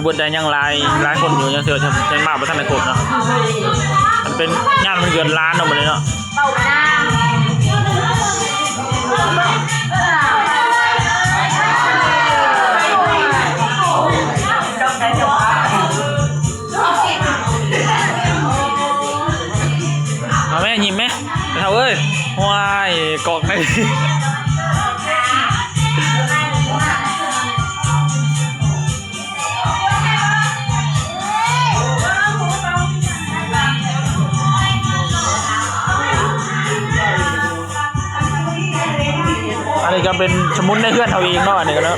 ຄົນໄດ້ຍັງຫຼາຍ ຫຼາຍຄົນຢູ່ ຍັງເທື່ອ ຍັງມາບໍ່ທັນໄດ້ຄົບເນາະ. ມັນເປັນງານວັນເກີດຫຼານເນາະ ມື້ນີ້ເນາະ. ເອົາແມ່ ຍິ້ມແມ່ ເຖົ້າເອີຍ. ໂອ້ຍ ກອກໃນ ອັນນີ້ກໍເປັນສະໝຸນໃນເຮືອນເຮົາເອງເນາະ ອັນນີ້ກໍເນາະ.